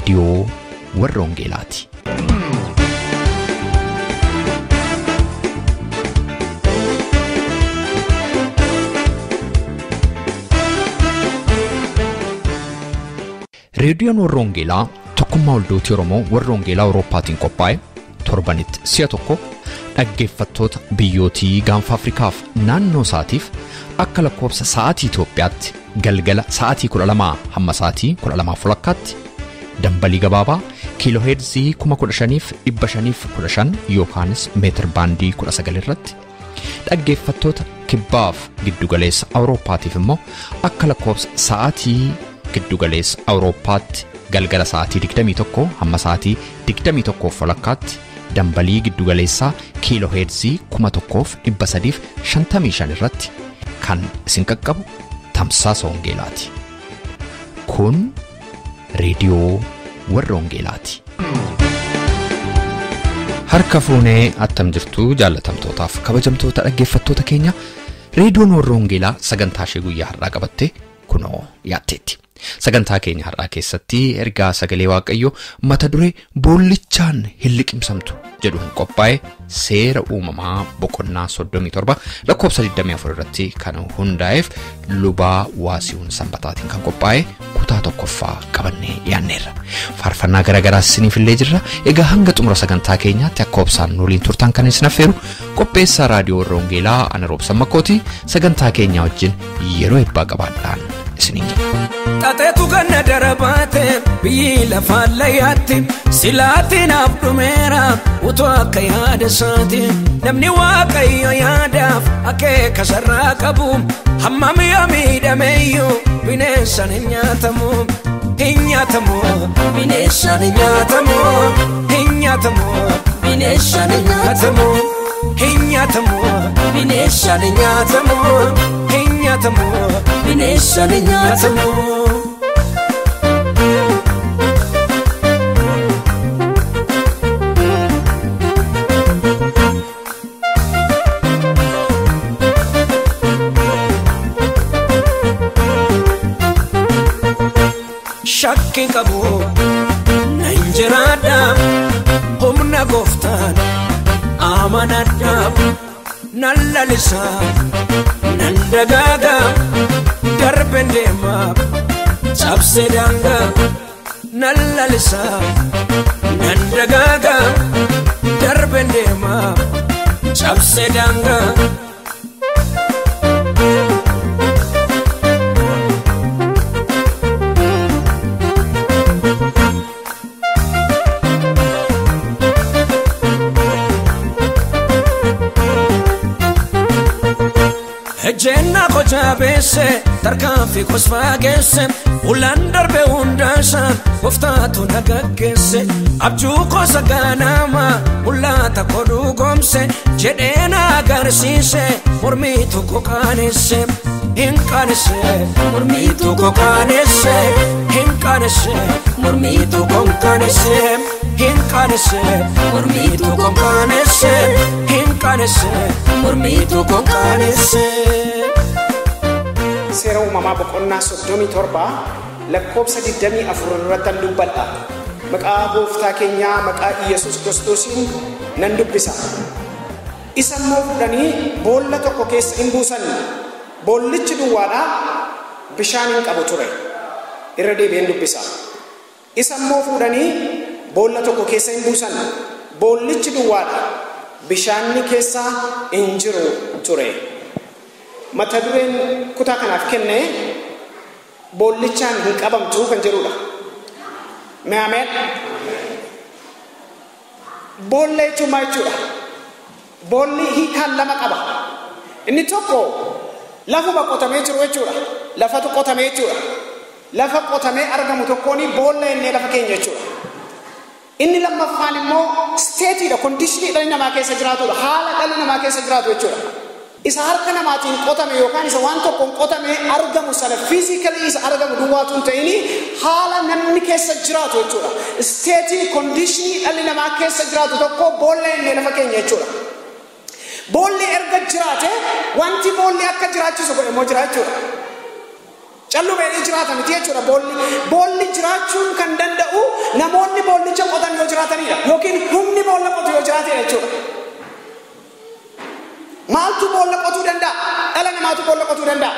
Reediyoo warra Wangeelaati. Reediyoon warra Wangeelaa tokkummaa waldootii Oromoo warra Wangeelaa Awurooppaatiin qophaa'e torbanitti si'a tokko dhaggeeffattoota biyyootii gaanfa Afrikaaf naannoo isaatiif akka lakkoofsa sa'aatii Itoophiyaatti galgala sa'aatii 12 hamma sa'aatii 12:30 dambalii gabaabaa kiilooheerzii 15,515 yookaanis meetir baandii 19 irratti dhaggeeffattoota kibbaaf giddugaleessa Awurooppaatiif immoo akka lakkoofsa sa'aatii giddugaleessa Awurooppaatti galgala sa'aatii 21 hamma sa'aatii 21:30 dambalii giddugaleessaa kiilooheerzii 1355 irratti kan isin qaqqabu tamsaasa Wangeelaati. Kun reediyoo warra Wangeelaati. Harka fuunee attam jirtu jaallatamtootaaf kabajamtoota dhaggeeffattoota keenya reediyoon warra Wangeelaa sagantaa ishee guyyaa har'aa qabatte kunoo dhiyaatteetti. Sagantaa keenya har'aa keessatti ergaa sagalee Waaqayyoo mata duree boollichaan hin liqimsamtu jedhuun qophaa'e seera uumamaa boqonnaa 37 lakkoofsa 24 irratti kan hundaa'eef lubaa Waasihuun Sanbataatiin kan qophaa'e kutaa tokkoffaa qabannee dhiyaanneerra. Faarfannaa garaagaraas isiniif illee jirra. Egaa hanga xumura sagantaa keenyaatti akka obsaan nu waliin turtan kan isin affeeru qopheessaa raadiyoo warra Wangeelaa ana Roobsan Makkootii sagantaa keenya wajjin yeroo eebbaa qabaadhaan isiniin jedha. Xaxeetu ganna darabaate biyyi lafaan layyaatti silaatiin naaf dhumeera utuu akka yaada isaati namni Waaqayyo yaadaaf akeeka sarraa qabu hammam yoo miidhameeyyuu bineensaan hin nyaatamu hin nyaatamu bineensaan hin nyaatamu hin nyaatamu bineensaan hin nyaatamu hin nyaatamu bineensaan hin nyaatamu hin nyaatamu bineensaan hin nyaatamu. Shakki qabu nan jiraadha humna gooftaan amanadha nan lalisa nan dagaaga darben deema cabse daanga nan lalisa nan dagaaga darben deema cabse daanga. Ejjenna kojaa beesse tarkaanfii kosfaa geesse ulaan darbe hundaasa gooftaatu na gaggeesse abjuu kosa ganama mul'ata kodhuu goomse jedhee na agarsiise mormiitu kokaanesse hin qaanesse mormiitu kokaanesse hin qaanesse mormiitu konkaanesse hin qaanesse mormiitu konkaanesse hin qaanesse mormiitu konkaanesse. Seera uumamaa boqonnaa 37 lakkoofsa 24 irratti dubbadha. Maqaa gooftaa keenyaa maqaa Iyyasuus Kiristoosiin nan dubbisa. Isa immoo fuudhanii boolla tokko keessa hin buusan. Boollichi duwwaadha, bishaan hin qabu ture. Irra deebi'een dubbisa. Isa immoo fuudhanii boolla tokko keessa hin buusan. Boollichi duwwaadha, bishaanni keessa hin jiru ture. Mata dureen kutaa kanaaf kenne boollichaan hin qabamtu kan jedhudha. Mee boolla jechuun maal jechuudha? Boolli hiikaan lama qaba. Inni tokko lafuma qotamee jiru jechuudha. Lafatu qotamee jechuudha. Lafa qotamee argamu tokkoon boolla innee lafa keenya jechuudha. Inni lammaffaan immoo steetiidha, kondiishinii dhalli namaa keessa jiraatudha. Haala dhalli namaa keessa jiraatu jechuudha. Isa harka namaatiin qotame yookaan isa waan tokkoon qotame argamu sana fiizikalii isa argamu duwwaatu hin ta'in haala namni keessa jiraatu jechuudha. Steetii kondiishinii dhalli namaa keessa jiraatu tokko boolla innee lafa keenya jechuudha. Boolli erga jiraate wanti boolli akka jiraachisu godhe immoo jira jechuudha. Callumee jiraata miti jechuudha boolli. Boolli jiraachuun kan danda'u namoonni boollicha qotan yoo jiraatanidha. Yookiin humni boolla qotu yoo jiraatedha jechuudha. Maaltu boolla qotuu danda'a? Dhala namaatu boolla qotuu danda'a.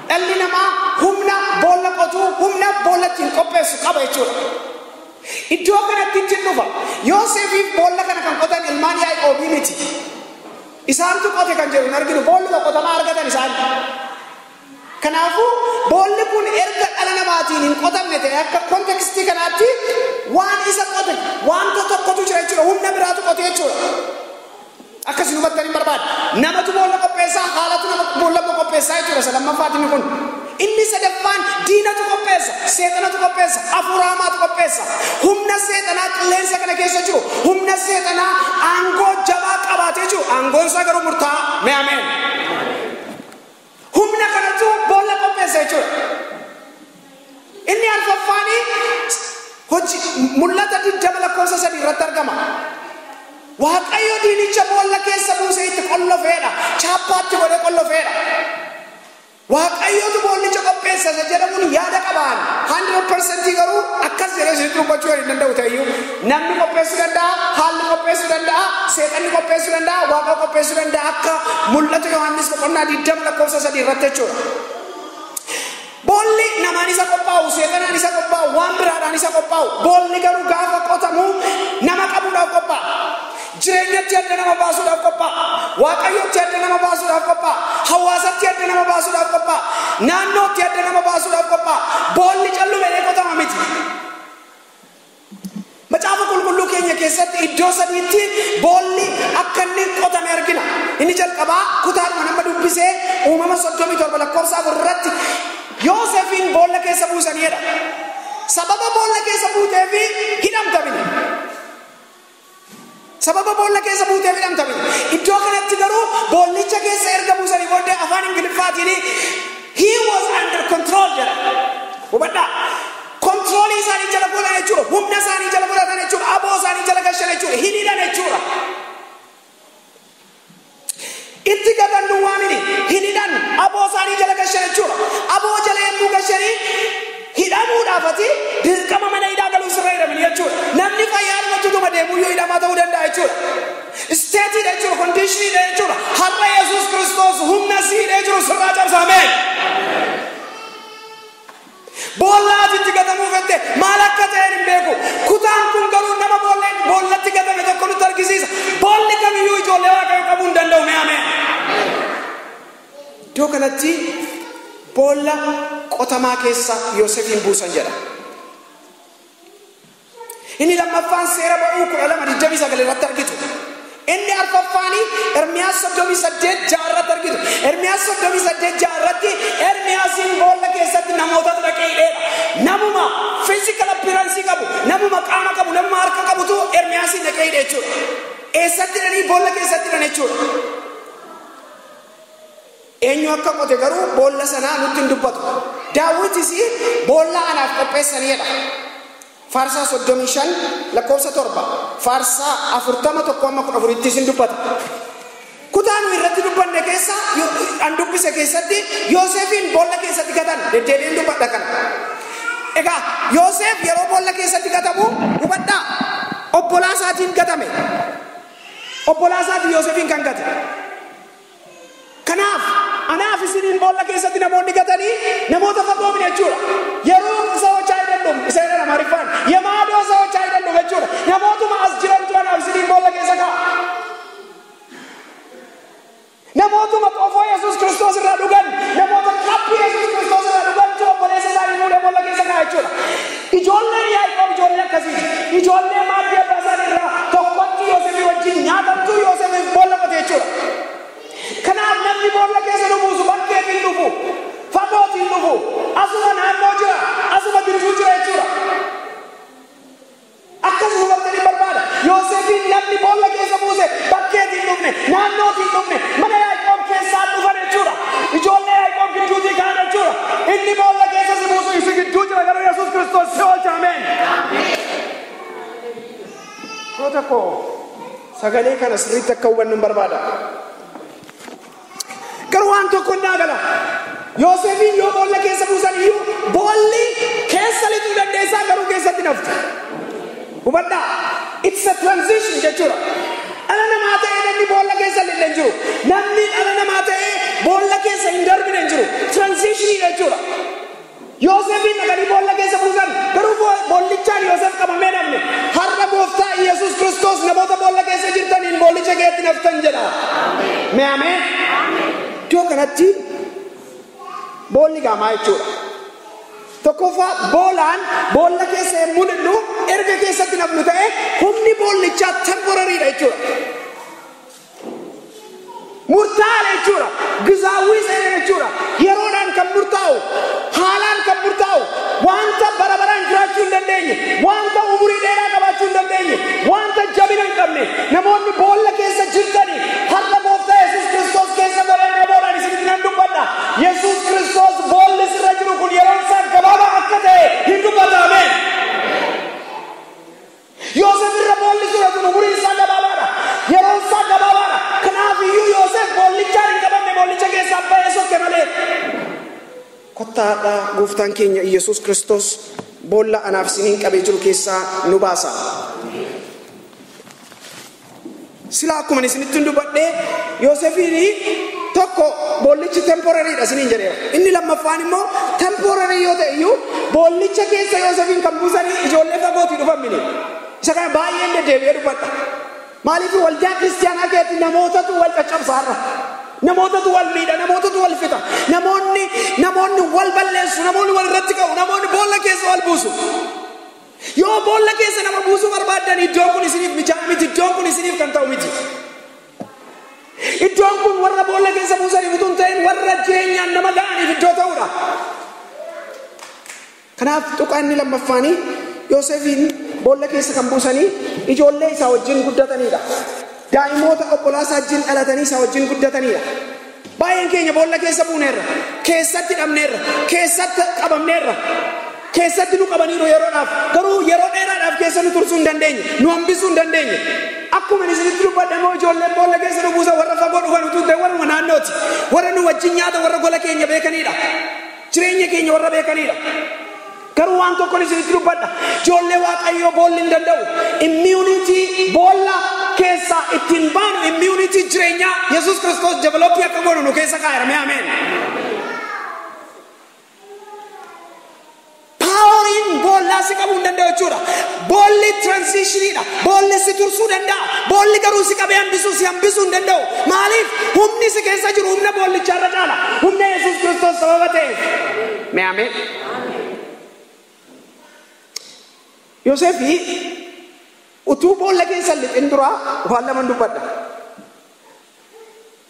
Dhalli namaa humna boolla qotuu, humna boolla ittiin qopheessu qaba jechuudha. Iddoo kanatti ittiin dhufa. Yoosefiif boolla kana kan qotan ilmaan Yaaqoobii miti. Isaantu qote kan jedhu hin arginu. Boolluma qotamaa argatan isaan. Kanaafuu boolli kun erga dhala namaatiin hin qotamne ta'e akka kontekstii kanaatti waan isa qote wanta tokkotu jira jechuudha. Humna biraatu qote jechuudha. Akkasii hubattanii hin barbaadu. Namatu boolla qopheessaa, haalatu nama boolla qopheessaa jechuudha. Isa lammaffaati kun. Inni sadaffaan diinatu qopheessa, seexanatu qopheessa, hafuura hamaatu qopheessa. Humna seexanaa qilleensa kana keessa jiru, humna seexanaa aangoo jabaa qabaatee jiru, aangoon isaa garuu murtaa'aa. Mee ameen. Humna kanatu boolla qopheessa jechuudha. Inni arfaffaanii hojii mul'ata 20:3 irratti argama. Waaqayyo diinicha boolla keessa buusee itti qollofeedha. Chaappaatti godhee qollofeedha. Waaqayyotu boollicha qopheessa isa jedhamuun yaada qabaan. 100% garuu akkas jedhee isinitti dubbachuu hin danda'u ta'eyyuu. Namni qopheessuu danda'a, haalli qopheessuu danda'a, seexanni qopheessuu danda'a, waaqa qopheessuu danda'a akka mul'ata Yohaannis boqonnaa 20:3 irratti jechuudha. Boolli namaan isa qophaa'u, seexanaan isa qophaa'u, waan biraadhaan isa qophaa'u. Boolli garuu gaafa qotamu nama qabuudhaaf qophaa'a. Jireenyatti adda nama baasuudhaaf qophaa'a. Waaqayyotti adda nama baasuudhaaf qophaa'a. Hawaasatti adda nama baasuudhaaf qophaa'a. Naannootti adda nama baasuudhaaf qophaa'a. Boolli callumee qotama miti. Macaafa qulqulluu keenya keessatti iddoo sadiitti boolli akka inni qotame argina. Inni jalqabaa kutaadhuma nama dubbisee uumama 37:4 irratti Yoosefiin boolla keessa buusaniidha. Sababa boolla keessa buuteef hidhamtamini. Sababa boolla keessa buuteef hidhamtamini. Iddoo kanatti garuu boollicha keessa erga buusanii booddee afaan Ingiliffaatiin he was under control jedha. Hubadhaa. Kontroolii isaanii jala godhan jechuudha. Humna isaanii jala godhatan jechuudha. Aboo isaanii jala gashan jechuudha. Hidhiidhan jechuudha. Itti gatan duwwaa miti. Hidhiidhan aboo isaanii jala gashan jechuudha. Aboo jala yommuu gashanii hidhamuudhaafati dirqama mana hidhaa galuu sirra hidhamini jechuudha. Namni fayyaadhumatti utuma deemuu yoo hidhamaa ta'uu danda'a jechuudha. Isteetiidha jechuudha. Kondiishiniidha jechuudha. Har'a Yesuus Kiristoos humna si hidhee jiru sirraa cabsa. Ameen. Boolla ati itti gatamuu fette maal akka ta'een hin beeku. Kutaan kun garuu nama boollatti gatame tokko nutti argisiisa. Boolli kamiyyuu ijoollee Waaqayyoo qabuu hin danda'u. Mee ameen. Iddoo kanatti boolla qotamaa keessa Yoosefiin buusan jedha. Inni lammaffaan seera ba'uu 12:29 irratti argitu. Inni arfaffaanii Ermiyaas 38:6 irratti argitu. Ermiyaas 38:6 irratti Ermiyaasiin boolla keessatti namootatu dhaqee hidheedha. Namuma physical appearance qabu, namuma qaama qabu, namuma harka qabutu Ermiyaasiin dhaqee hidhe jechuudha. Eessatti hidhanii? Boolla keessatti hidhan jechuudha. Eenyu akka qote garuu boolla sanaa nutti hin dubbatu. Daawitis boolla anaaf qopheessaniidha. Faarsaa 35:7, Faarsaa 41:14 hin dubbata. Kutaa nu irratti dubbanne keessa, an dubbise keessatti Yoosefiin boolla keessatti gatan deddeebiin dubbadha kana. Egaa Yoosef yeroo boolla keessatti gatamu hubadhaa, obbolaa isaatiin gatame. Obbolaa isaatiin Yoosefiin kan gate. Kanaaf anaaf isiniin boolla keessatti namoonni gatanii namoota fagoo miti jechuudha. Yeroo ሰዎች አይደሉም isa jedhan Amaariffaan የማዶ ሰዎች አይደሉም jechuudha. Namootuma as jirantu anaaf isiniin boolla keessa kaa'a. Namootuma qofoo Yesuus Kiristoos irraa dhugan, namoota kappii Yesuus Kiristoos irraa dhugantu obboleessa isaanii fuudhee boolla keessa kaa'a jechuudha. Ijoolleen Yaaqoob ijoollee akkasiiti. Ijoollee maaddii abbaa isaanii irraa tokkotti Yoosefii wajjin nyaatamtu Yoosefiif boolla qote jechuudha. Kanaaf namni boolla keessa nu buusu bakkeef hin dhufu, fagootti hin dhufu, asuma naannoo jira, asuma gidduu jira jechuudha. Akkasuma hubattanii barbaada. Yoosefiin namni boolla keessa buuse bakkeetti hin dhufne, naannootti hin dhufne, mana Yaaqoob keessaa dhufan jechuudha. Ijoollee Yaaqoob gidduutii ka'an jechuudha. Inni boolla keessa si buusu isi gidduu jira garuu Yesuus Kiristoos si oolcha. Ameen. Firoota koo sagalee kana sirriitti akka hubannu hin barbaada. Garuu waan tokko naa gala. Yoosefiin yoo boolla keessa buusan iyyuu boolli keessa lixuu dandeessaa garuu keessatti naftu. Hubadhaa. It's a transition jechuudha. Dhala namaa ta'ee namni boolla keessa lixne hin jiru. Namni dhala namaa ta'ee boolla keessa hin darbine hin jiru. Transitionii jechuudha. Yoosefiin dhaqanii boolla keessa buusan garuu boollichaan Yoosef qabamee dhabne. Har'a gooftaa Iyesuus Kiristoos namoota boolla keessa jirtaniin boollicha keetti naftan jedha. Mee ameen. Iddoo kanatti boolli gaamaa jechuudha. Tokkoffaa boolaan boolla keessa yommuu lixnu erga keessatti nafnu ta'e humni boollichaa temporariidha jechuudha. Murtaa'aadha jechuudha. Gizaawwii seenaa jechuudha. Yeroodhaan kan murtaa'u, haalaan kan murtaa'u, wanta bara baraan jiraachuu hin dandeenye, wanta umurii dheeraa qabaachuu hin dandeenye, wanta jabina hin qabne, namoonni boolla keessa jirtanii har'a gooftaa Yesuus Kiristoos keessa galee boodaan isinitti nan dubbadha. Yesuus Kiristoos boolli sirra jiru kun yeroon isaa gabaabaa akka ta'e hin dubbata. Ameen. Yoosef irra boolli ture kun umuriin isaa gabaabaadha. Yeroon isaa gabaabaadha. Kanaaf iyyuu Yoosef boollichaan hin qabamne, boollicha keessaa ba'ee sokke malee. Kottaadha gooftaan keenya Iyesuus Kiristoos boolla anaaf isiniin qabee jiru keessaa nu baasa. Sila akkuma isinitti hin dubbadhee Yoosefiin tokko boollichi temporariidha isiniin jedheera. Inni lammaffaan immoo temporarii yoo ta'e iyyuu boollicha keessa Yoosefiin kan buusanii ijoollee fagootii dhufan mini. Isa kana baay'een deddeebi'ee dubbadha. Maaliif waldaa kiristiyaanaa keessatti namootatu wal caccabsa har'a. Namootatu wal miidha, namootatu wal fixa. Namoonni wal balleessu, namoonni wal irratti ka'u, namoonni boolla keessa wal buusu. Yoo boolla keessa nama buusuu barbaaddan iddoon kun isiniif mijaa'aa miti, iddoon kun isiniif kan ta'u miti. Iddoon kun warra boolla keessa buusaniif utuu hin ta'in warra jireenyaan nama ga'aniif iddoo ta'uudha. Kanaaf tuqaan inni lammaffaanii Yoosefiin boolla keessa kan buusanii ijoollee isaa wajjin guddatanidha. Daa'imoota obbolaa isaa wajjin dhalatanii isaa wajjin guddatanidha. Baay'een keenya boolla keessa buuneerra, keessatti dhabneerra, keessatti qabamneerra, keessatti nu qabaniiru yeroodhaaf. Garuu yeroo dheeraadhaaf keessa nu tursuu hin dandeenye, nu hambisuu hin dandeenye. Akkuma isinitti dubbadhe immoo ijoolleen boolla keessa nu buusan warra fagoo dhufan utuu hin ta'in warra naannooti. Warra nu wajjin nyaata, warra gola keenya beekanidha. Jireenya keenya warra beekanidha. Garuu waan tokkoon isinitti dubbadha. Ijoollee Waaqayyoo boolli hin danda'u. Immunity boolla keessaa ittiin baanu, immunity jireenyaa Yesuus Kiristoos developii akka goonu nu keessa kaa'eera. Mee ameen. Poweriin boollaa si qabuu hin danda'u jechuudha. Boolli transitioniidha. Boolli si tursuu danda'a. Boolli garuu si qabee hambisuu si hambisuu hin danda'u. Maaliif? Humni si keessa jiru humna boollichaa irra caala. Humna Yesuus Kiristoos sababa ta'eef. Mee ameen. Yoosefi utuu boolla keessa lixin duraa waan lama dubbadha.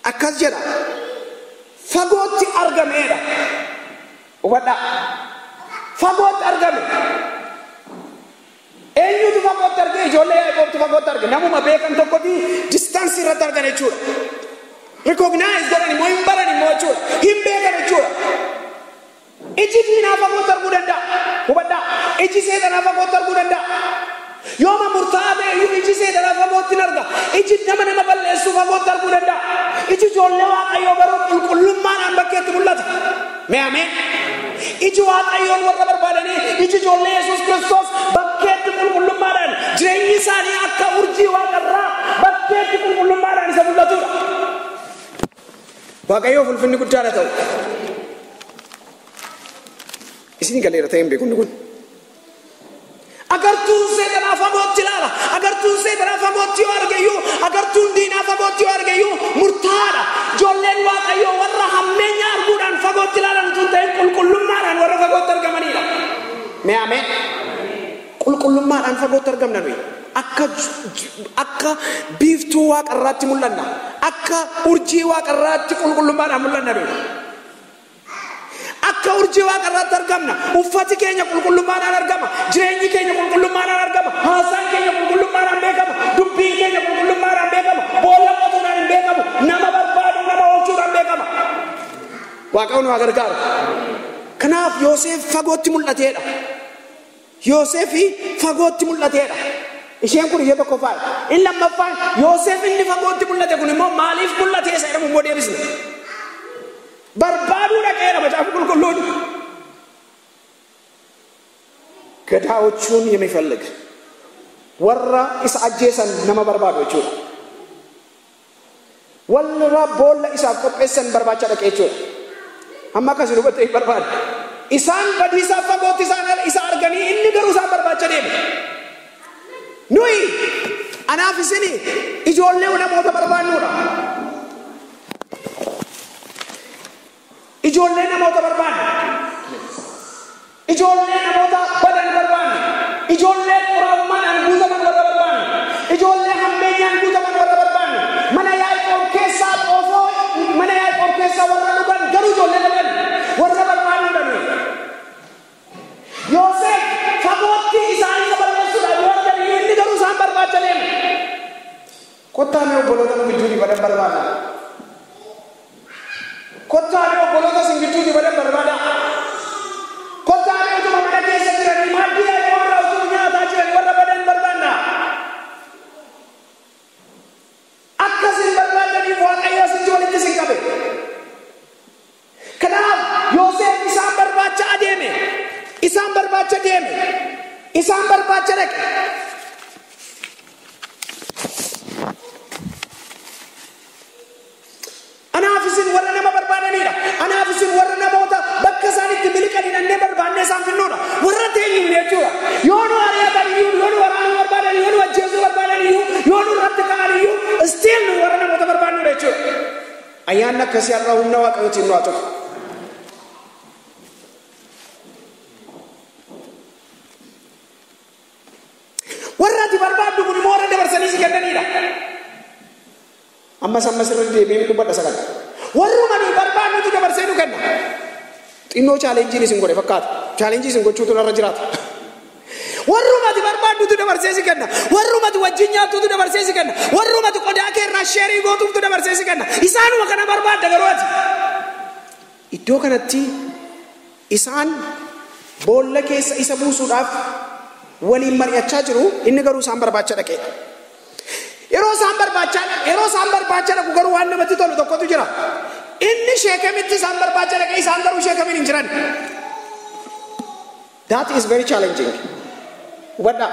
Akkas jedha. Fagootti argameedha. Hubadhaa. Fagootti argame. Eenyutu fagootti arge? Ijoollee Yaaqoobtu fagootti arge. Namuma beekan tokkotti distaansii irratti argan jechuudha. Recognize godhan immoo hin baran immoo jechuudha. Hin beekan jechuudha. Iji diinaa fagootti arguu danda'a. Hubadhaa. Iji seexanaa fagootti arguu danda'a. Yooma murtaa'aa ta'e iyyuu iji seexanaa fagootti hin arga. Iji nama nama balleessuu fagootti arguu danda'a. Iji ijoollee Waaqayyoo garuu qulqullummaadhaan bakkeetti mul'ata. Mee ameen. Iji Waaqayyoon warra barbaadanii, iji ijoollee Yesuus Kiristoos bakkeetti qulqullummaadhaan jireenyi isaanii akka urjii waaqarraa bakkeetti qulqullummaadhaan isa mul'atudha. Waaqayyoof ulfinni guddaadha ta'u. Isin galeera ta'een beekumni kun. Agartuun seexanaa fagootti ilaala. Agartuun seexanaa fagootti yoo arge iyyuu, agartuun diinaa fagootti yoo arge iyyuu murtaa'aadha. Ijoolleen Waaqayyoo warra hammeenya arguudhaan fagootti ilaalan utuu hin ta'in qulqullummaadhaan warra fagootti argamanidha. Mee ameen. Qulqullummaadhaan fagootti argamna nuyi. Akka biiftuu waaqarraatti mul'anna. Akka urjii waaqarraatti qulqullummaadhaan mul'anna nuyi. Akka urjii waaqarraatti argamna. Uffati keenya qulqullummaadhaan argama. Jireenyi keenya qulqullummaadhaan argama. Haasaan keenya qulqullummaadhaan beekama. Dubbiin keenya qulqullummaadhaan beekama. Boolla qotuudhaan hin beekamu. Nama barbaadu, nama oolchuudhaan beekama. Waaqayyoon waa gargaaru. Kanaaf Yoosef fagootti mul'ateedha. Yoosef fagootti mul'ateedha. Isheen kun ishee tokkoffaadha. Inni lammaffaan Yoosef inni fagootti mul'ate kun immoo maaliif mul'ate isa jedhamu immoo deebisna. Barbaaduu dhaqeera macaafa qulqulluun. ገዳዮቹን የሚፈልግ warra isa ajjeesan nama barbaadu jechuudha. Warra boolla isaaf qopheessan barbaacha dhaqe jechuudha. Amma akkasii hubattee barbaada. Isaan badiisaaf fagootti isaan isa arganii inni garuu isaan barbaacha deeme. Nuyi anaaf isini ijoollee namoota barbaannuudha. Ijoollee namoota barbaannu. Ijoollee namoota badan barbaannu. Ijoollee xuraa'ummaadhaan guutaman warra barbaannu. Ijoollee hammeenyaan guutaman warra barbaannu. Mana Yaaqoob keessaa xoofoo mana Yaaqoob keessaa warra dhugan garuu ijoollee dhaban warra barbaannuudha nuyi. Yoosef fagootti isaan isa balleessuudhaaf yoo argan inni garuu isaan barbaacha deeme. Kottaa mee obboloota nu gidduutii badan barbaanna. Kottaa mee obboloota isin gidduutii badan barbaada. Kottaa mee utuma mana keessa jiranii maaddii Yaaqoob irraa utuma nyaataa jiran warra badan barbaanna. Akkasin barbaadaniif Waaqayyo asitti walitti isin qabe. Kanaaf Yoosef isaan barbaacha adeeme. Isaan barbaacha deeme. Isaan barbaacha dhaqe. Anaaf isin warra nama barbaadanidha. Anaaf isin warra namoota bakka isaan itti miliqanii dhannee barbaannee isaan finnuudha. Warra teenyuun jechuudha. Yoo nu ari'atan iyyuu, yoo nu waraanuu barbaadan, yoo nu ajjeesuu barbaadan iyyuu, yoo nu irratti ka'an iyyuu, still nu warra namoota barbaannuudha jechuudha. Ayyaanni akkasii har'a humna Waaqayyootiin nu haa ta'u. Warra ati barbaaddu kun immoo warra dabarsanii si kennanidha. Ammas ammas irra deebiin dubbadha sagal. Warruma nuyi barbaadnutu dabarsee nu kenna. Xinnoo chaalenjiin isin godhe fakkaata. Chaalenjii isin gochuutu narra jiraata. Warruma ati barbaadnutu dabarsee si kenna. Warruma ati wajjin nyaattutu dabarsee si kenna. Warruma ati qodaa kee irraa sheerii gootuuftu dabarsee si kenna. Isaanuma kana barbaadda garuu ati. Iddoo kanatti isaan boolla keessa isa buusuudhaaf waliin mari'achaa jiru. Inni garuu isaan barbaacha dhaqeedha. Yeroo isaan barbaacha dhaqu garuu waan namatti tolu tokkotu jira. Inni Sheekemitti isaan barbaacha dhaqe isaan garuu Sheekemiin hin jiran. That is very challenging. Hubadhaa.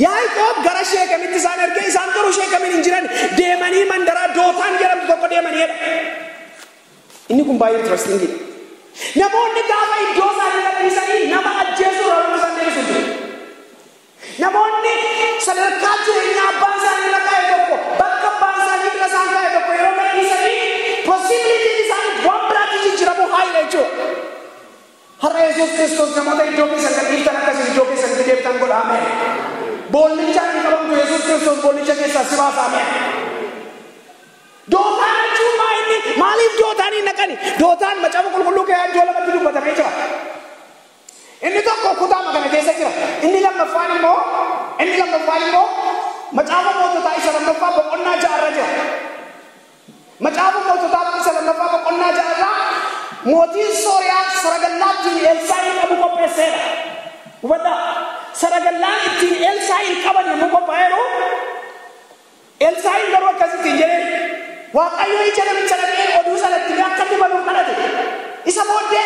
Yaaqoob gara Sheekemitti isaan erge isaan garuu Sheekemiin hin jiran deemanii mandaraa Dootaan jedhamtu tokko deemaniidha. Inni kun baay'ee interestingidha. Namoonni gaafa iddoo isaanii gadhiisanii nama ajjeesuu irraa waan isaan deebisu jiru. Namoonni sadarkaa jireenyaa abbaan isaanii irra kaa'e tokko bakka abbaan isaanii bira isaan kaa'e tokko yeroo gadhiisanii possibilityin isaanii waan biraatti jijjiiramuu haayila jechuudha. Har'a Yesuus Kiristoos namoota iddoo keessan gadhiiftan akkasiin iddoo keessanitti deebitan godha. Ameen. Boollichaan hin qabamtu Yesuus Kiristoos boollicha keessaa si baasa. Ameen. Dootaan jechuun maa inni maaliif dootaan hin naqani? Dootaan macaafa qulqulluu keessaa iddoo lamatti dubbatamee jira. Inni tokko kutaama kana keessa jira. Inni lammaffaan immoo macaafa moototaa isa lammaffaa boqonnaa 6 irra jira. Macaafa moototaa isa lammaffaa boqonnaa 6 irraa mootiin Sooriyaa saragallaa ittiin Elsaa'iin qabu qopheesseedha. Hubadhaa. Saragallaan ittiin Elsaa'iin qaban yommuu qophaa'eeru Elsaa'iin garuu akkasittiin jedheen Waaqayyo ija namicha dhaqee oduu sanatti akka inni baduuf kadhate. Isa booddee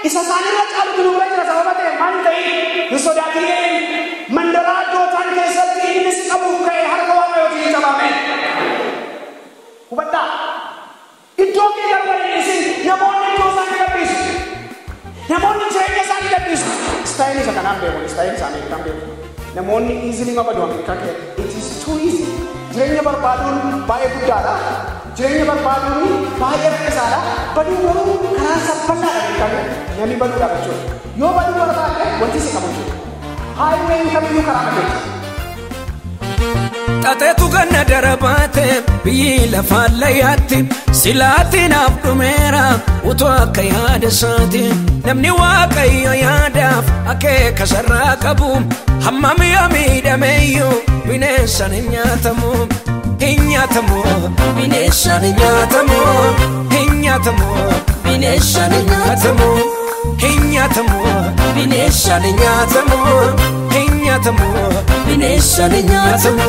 isa isaanirra caalu bira jira sababa ta'e maal hin ta'in hin sodaatin jedheen mandaraa Dootaan keessatti inni si qabuuf ka'e harka Waaqayyootiin hin qabame. Hubadhaa. Iddoo kee garuu hin dhiisin. Namoonni iddoo isaanii gadhiisu. Namoonni jireenya isaanii gadhiisu. Istaayilii isa kanaan beeku. Istaayilii isa Ameerikaan beeku. Namoonni easily mabadu Ameerikaa keessatti. It is too easy. Jireenya barbaaduun baay'ee guddaadha. Jireenya barbaaduun baay'ee rakkisaadha. Baduu garuu karaa saffanaadha Ameerikaa keessatti. Namni baduudhaaf jechuudha. Yoo baduu barbaadde wanti si qabu jechuudha. Haayiween kamiyyuu karaa qabeeti. Xaxeetu ganna darabaate biyyi lafaan layyaatti silaatti naaf dhumeera utuu akka yaada isaati. Namni Waaqayyo yaadaaf akeeka sarraa qabu hammam yoo miidhameyyuu bineensaan hin nyaatamu. Hin nyaatamu bineensaan hin nyaatamu. Hin nyaatamu bineensaan hin nyaatamu. Hin nyaatamu bineensaan hin nyaatamu. Hin nyaatamu bineensaan hin nyaatamu.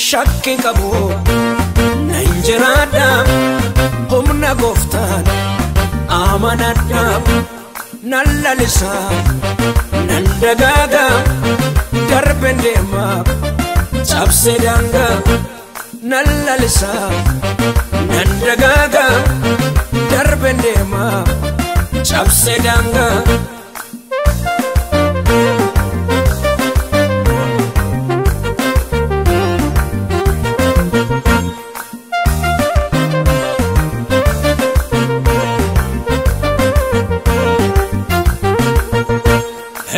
Shakki qabu nan jiraadha humna gooftaan amanadha nan lalisa nan dagaaga darben deema cabse daangaa nan lalisa nan dagaaga darben deema cabse daangaa.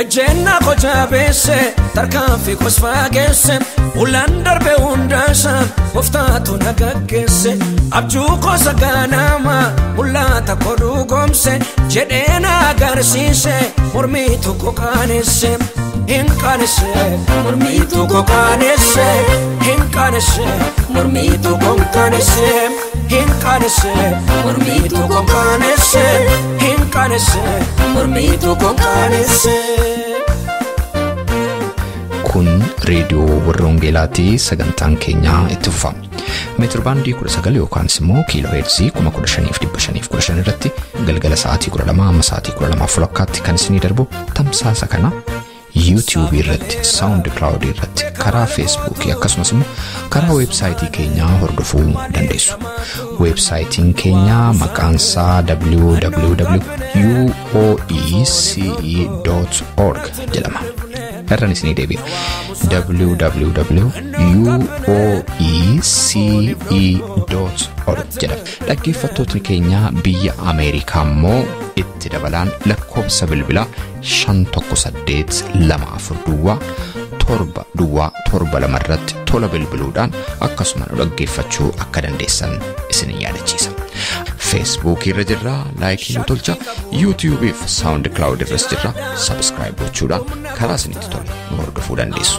Ejjenna kocha beesse tarkaanfii kosfaa geesse ulaan darbe hundaasa gooftaatu na gaggeesse abjuu kosa ganama mul'ata kodhuu goomse jedhee na agarsiise mormiitu koqaanesse hin qaanesse mormiitu koqaanesse hin qaanesse mormiitu konqaanesse hin qaanesse mormiitu konqaanesse hin qaanesse mormiitu konqaanesse. Kun reediyoo warra Wangeelaatii sagantaan keenyaa itti fufa. Meetir baandii 19 yookaan immoo kiiloo heerzii 15,515 irratti galgala sa'aatii 12 amma sa'aatii 12:30 kan isinii darbu tamsaasa kana YouTube irratti, SoundCloud irratti, karaa Facebook akkasumas immoo karaa weebsaayitii keenyaa hordofuu dandeessu. Weebsaayitiin keenyaa maqaan isaa www.uoece.org jedhama. Irraan isinii deebi'a. www.uoece.org jedhama. Dhaggeeffattootni keenya biyya Ameerikaa immoo itti dabalaan lakkoofsa bilbilaa 518 24 duwwaa 7 duwwaa 7 2 irratti tola bilbiluudhaan akkasuma nu dhaggeeffachuu akka dandeessan isin yaadachiisa. Facebook irra jirra, laayikii nu tolcha, YouTube fi SoundCloud irras jirra, subscribe gochuudhaan karaa isinitti tole nu hordofuu dandeessu.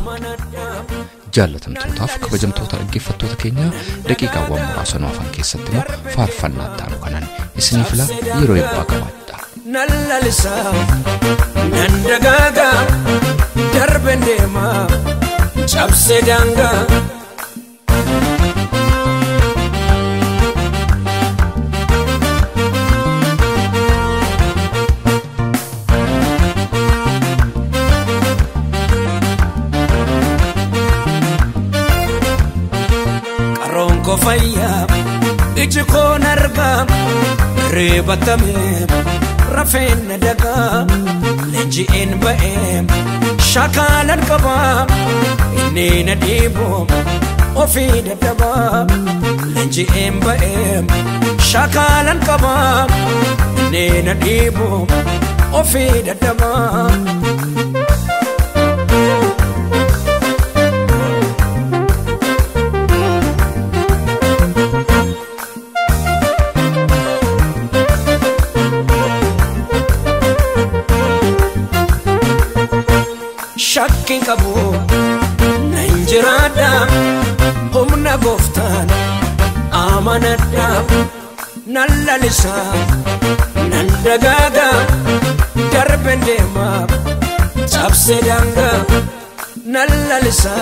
Jaallatamtootaaf kabajamtoota dhaggeeffattoota keenya daqiiqaawwan muraasa nu hafan keessatti immoo faarfannaa itti kanaan isiniif filaa yeroo eebbaa qabaadha. Nan lalisa nan dagaaga darben deema cabse daangaa. Qaroon koo fayyaa iji koon argaa reebatame rafeen na dagaa leenji'een ba'ee shaakaalan qabaa inni na dhiibu ofii dadhabaa leenji'een ba'ee shaakaalan qabaa inni na dhiibu ofii dadhabaa. Shakki qabu nan jiraadha humna gooftaan amanadha nan lalisa nan dagaaga darben deema cabse daangaa nan lalisa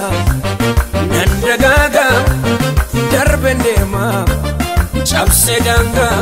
nan dagaaga darben deema cabse daangaa.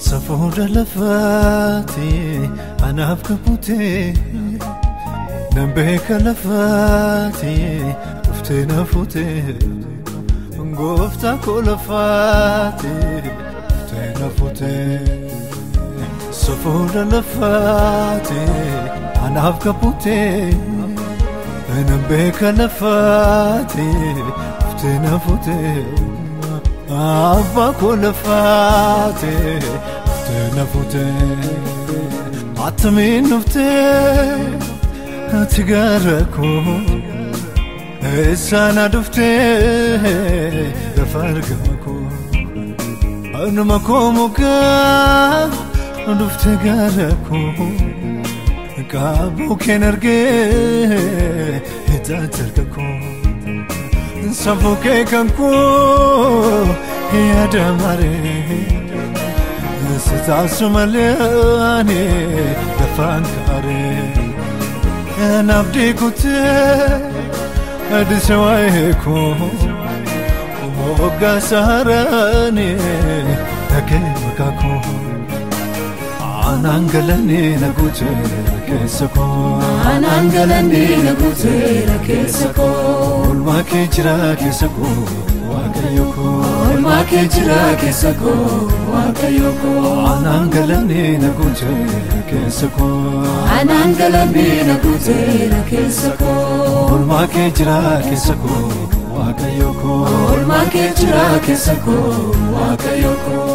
Safuura lafaati anaaf kabute nan beeka lafaati dhuftee na fuute gooftaa koo lafaati dhuftee na fuute. Safuura lafaati anaaf kabute nan beeka lafaati dhuftee na fuute abbaa koo lafaati. Nafute atmin nufte ati gara koo eessa na dhufte lafa lafa argama koo Anuma koo mukaa dhufte gara koo Qabu keen argee hidhaate harka koo Safuu kee kan koo yaada maree Sitaasu malee ani lafaan kaaree Naafdii kutee adise waa'ee koo Moggaa saaraanii dhagee maqaa koo Aanaan galanii na guuteera keessa koo Aanaan galanii na guuteera keessa koo Oolmaa kee jira keessa koo Waaqayyo koo Oolmaa kee jira keessa koo Waaqayyo koo Aanaan galanii na guuteera keessa koo Aanaan galanii na guuteera keessa koo Oolmaa kee jira keessa koo Waaqayyo koo Oolmaa kee jira keessa koo Waaqayyo koo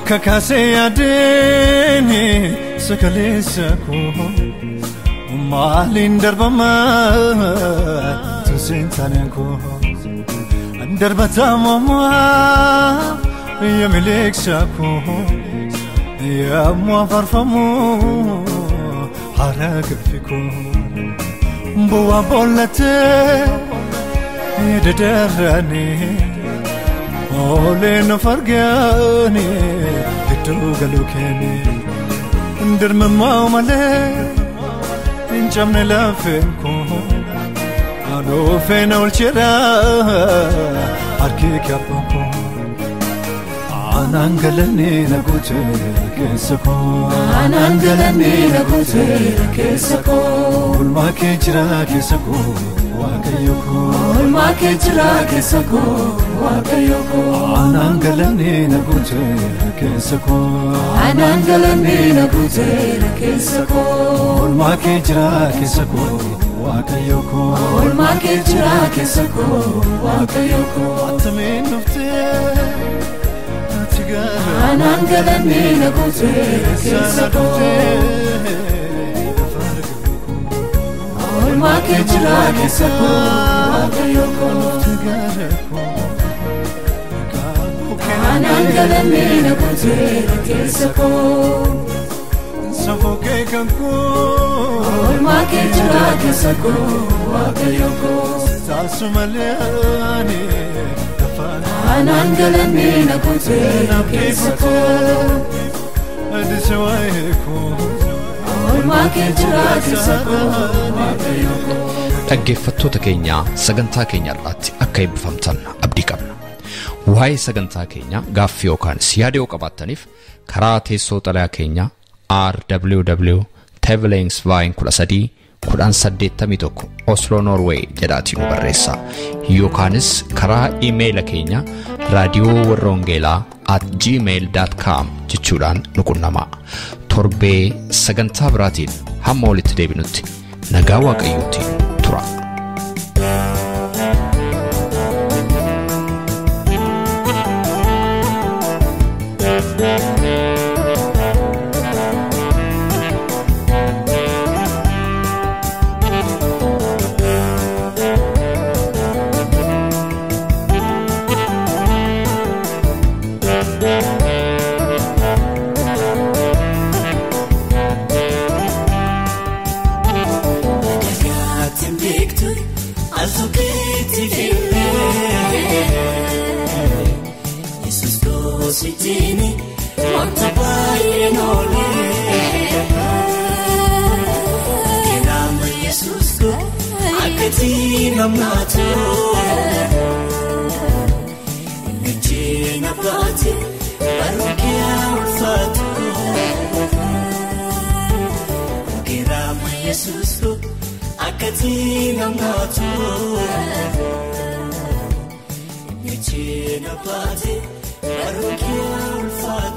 Kakaasee yaadeen sakaleessa koo maaliin darbama tuseen taaneen koo darbatamumaa yamileeksa koo yammu afarfamu hara gafi koo bu'aa boollatee dadaranii Ooleen of arganii gidduu galuu keenye Dirmammaa malee hin cabne lafeen koo Adoofeen olcheera harki kabbaan koo Aanaan galanii na guuteera keessa koo Aanaan galanii na guuteera keessa koo Oolmaa kee jira keessa koo Waaqayyo koo Oolmaa kee jira keessa koo Waaqayyo koo Aanaan galanii na guuteera keessa koo Aanaan galanii na guuteera keessa koo Oolmaa kee jira keessa koo Waaqayyo koo Oolmaa kee jira keessa koo Waaqayyo koo Attamiin dhuftee ati gara Aanaan galanii na guuteera keessa koo Oolmaa kee jira keessa koo Waaqayyo koo Aanaan galanii na guuteera keessa koo Safuu kee kan koo Oolmaa kee jira keessa koo Waaqayyo koo Taasu malee ani lafaan Aanaan galanii na guuteera keessa koo adise waa'ee koo Oolmaa kee jira keessa koo Waaqayyo koo Dhaggeeffattoota keenyaa sagantaa keenya irratti akka eebbifamtan abdii qabna. Waa'ee sagantaa keenyaa gaaffii yookaan yaada yoo qabaattaniif karaa teessoo xalayaa keenyaa RWW Tevelingsveien 13 1081 Oslo Norway jedhaatii nu barreessaa. Yookaanis karaa iimeela keenya raadiyoo warra wangeelaa @gmail.com jechuudhaan nu qunnamaa. Torbee sagantaa biraatiin hamma walitti deebinutti nagaa Waaqayyootiin tura. Barukia ulfa.